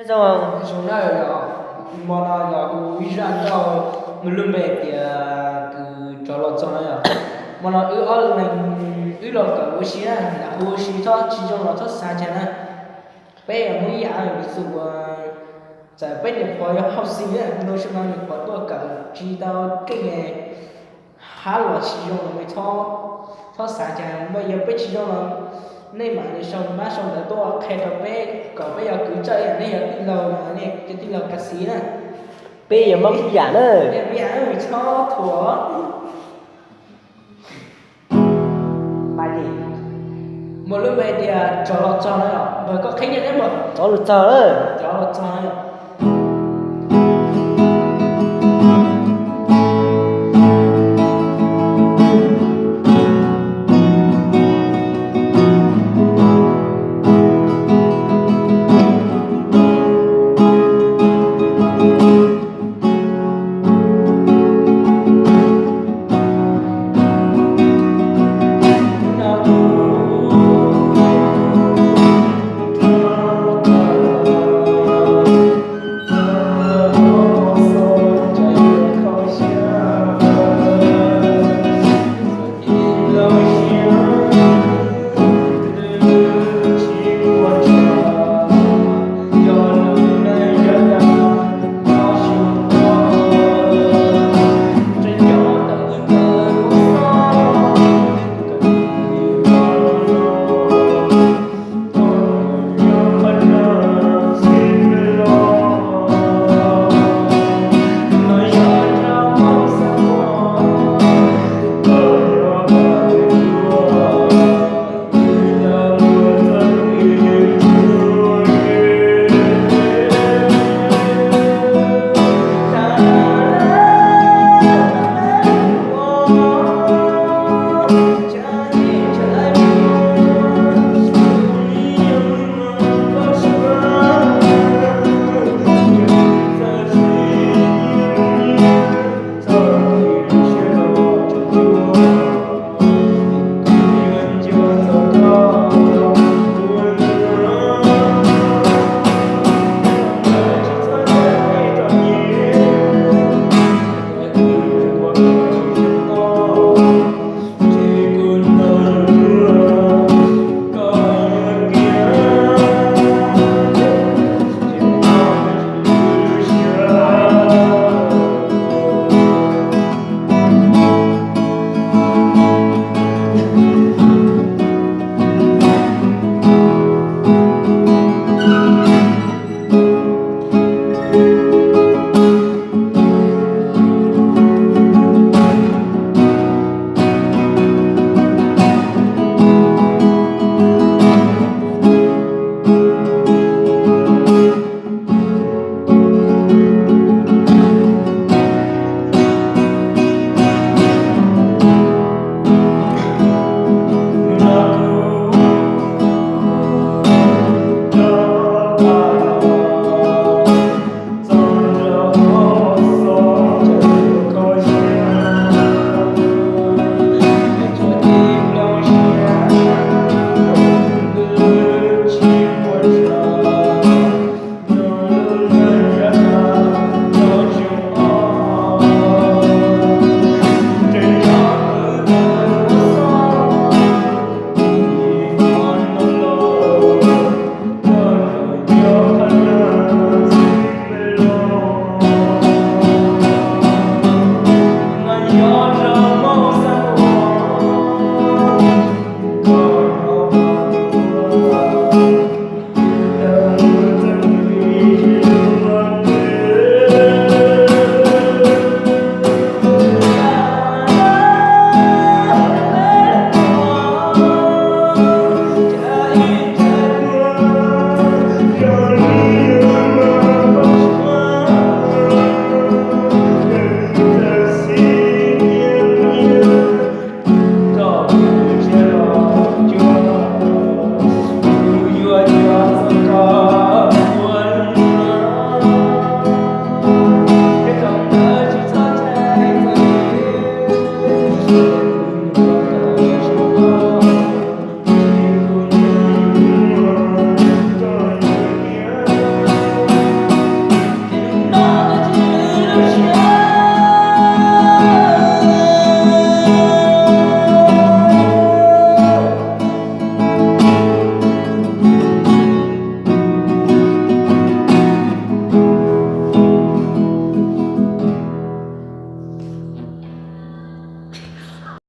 Zoo, zoo na yom, hmo no yog hu ib zaj nkauj muaj lub npe tias kws rov los txog no yom. Hmo no wb ob leeg wb los kawm ua si na, lam hu ua si, txhob tsis zoo los txhob xav cas na. Peb muaj ib yam li xus uas txawm peb nyuam qhuav yog hauj xis na, ntu sij no nyuam qhuav tuaj kawm tsis tau keej, hab los tsis zoo los txhob, txhob xav cas, yog peb tsis zoo los nej mam li sau, mab sau ntawv tuaj qhia rau peb kom peb yog kwv txawj, nej yog tij laug, nej cov tij laug kav xis na. Peb yog Hmoob ib yam na. Txhob thuam. Muaj lub npe tias rov los txog no yom, npawg koj qhib nyiaj thiab npawg. Rov los txog, rov los txog no yom.